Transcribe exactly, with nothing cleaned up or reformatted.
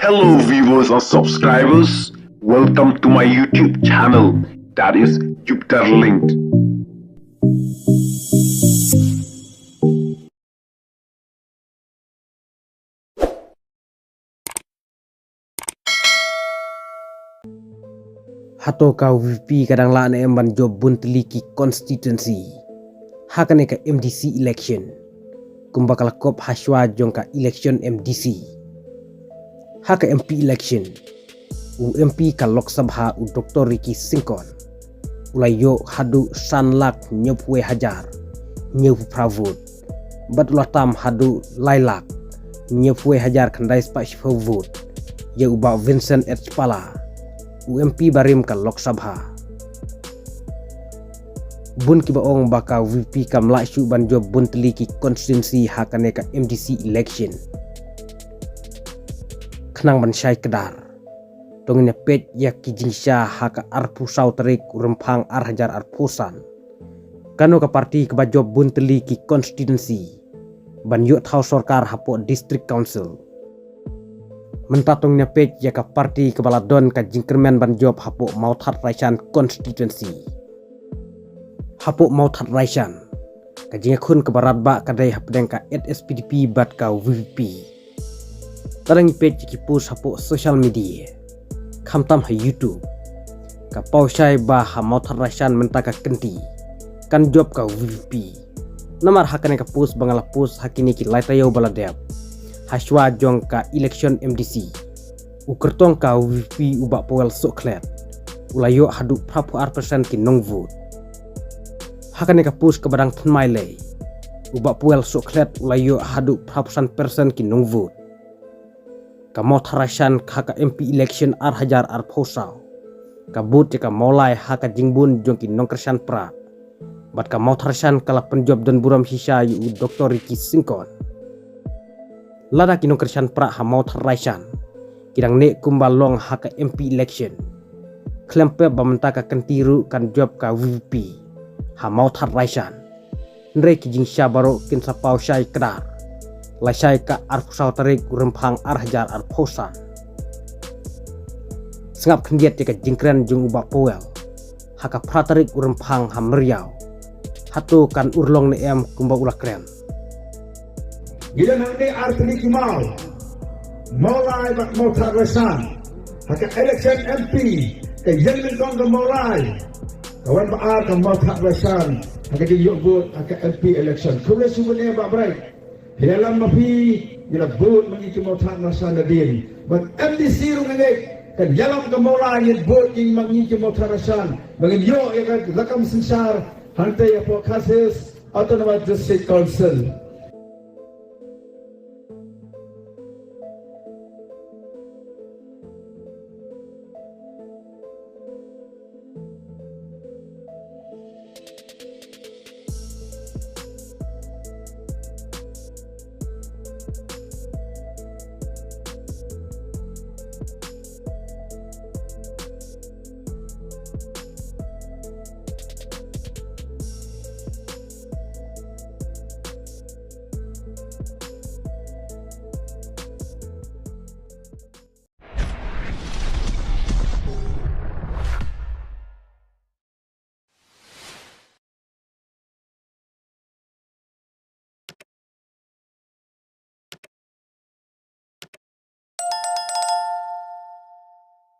Hello viewers and subscribers, welcome to my YouTube channel, that is Jupiter Linked. Hato ka V P P ka dang lah ne em ban jop bun tylli ki constituency ha kane ka M D C election, kumba ka la kop hashwa jong ka election M D C? Ha ka M P election, u M P ka Lok Sabha u Doctor Ricky Syngkon u la ïoh haduh san lak hynñiewphew hajar hynñiewphew phra vote, bad u la tam haduh lai lak hynñiewphew hajar khyndai spah shiphew vote ïa u Bah Vincent H Pala, u M P barim ka Lok Sabha. Bun kiba ong ba ka V P P kam lah shuh ban jop bun tylli ki constituency ha kane ka M D C election, khnang ban shai kdar. To ngin ïa peit ïa ki jingshisha ha ka arphew saw tarik u Rymphang ar hajar arphew san. Kano ka party kaba jop bun tylli ki constituency ban ïoh thaw sorkar hapoh District Council? Mynta to ngin ïa peit ïa ka party kaba la don ka jingkyrmen ban jop hapoh Mawthadraishan constituency. Hapoh Mawthadraishan, ka jingïakhun kaba radbah ka dei hapdeng ka H S P D P bad ka V P P. Lada ngi peit ïa ki post hapoh social media, khamtam ha YouTube, ka paw shai ba ha Mawthadraishan mynta ka kynti kan jop ka V P P. Namar ha kane ka post ba nga la post ha kine ki lai taïew ba la dep, hashwa jong ka election M D C, u kyrtong ka V P P u Bah Powell Sohkhlet u la ïoh haduh phraphew ar percent ki nong vote. Ha kane ka post kaba dang thymmai lei, u Bah Powell Sohkhlet u la ïoh haduh phraphew san percent ki nong vote. Ka Mawthadraishan ha ka M P election ar hajar arphew saw, ka bud ïa ka Mawlai ha ka jingbun jong ki nongkyrshan Prah, bad ka Mawthadraishan ka la pynjop don burom shisha ïa u Doctor Ricky Syngkon. Lada ki nongkyrshan Prah ha Mawthadraishan ki dang neh kumba long ha ka M P election, khlem pep ba mynta ka kynti ruh kan jop ka V P P ha Mawthadraishan. Hynrei ki jingshisha baroh kin sa paw shai kdar lashai ka arphew saw tarik u Rymphang ar hajar arphew san. Sngap khyndiat ïa ka jingkren jong u Bah Powell ha ka phra tarik u Rymphang ha Meriaw. Hato kan urlong ne em kumba u la kren? Ngi don hangne ar tylli ki maw, Mawlai bad Mawthadraishan. Ha ka election M P, ka ïeng nyngkong ka Mawlai, ka wan ba ar ka Mawthadraishan ha ka jingïoh vote ha ka M P election. Khublei shibun ïa Bah Bright. Ïalam ma phi, ngi la vote ma ngi ki Mawthadraishan nadien. Bad M D C ruh nga ngeit kan ïalam ka Mawlai, ngin vote ïa ma ngi ki Mawthadraishan ba ngin ïoh ïa ka lakam synshar hangtei hapoh Khasi Hills Autonomous District Council.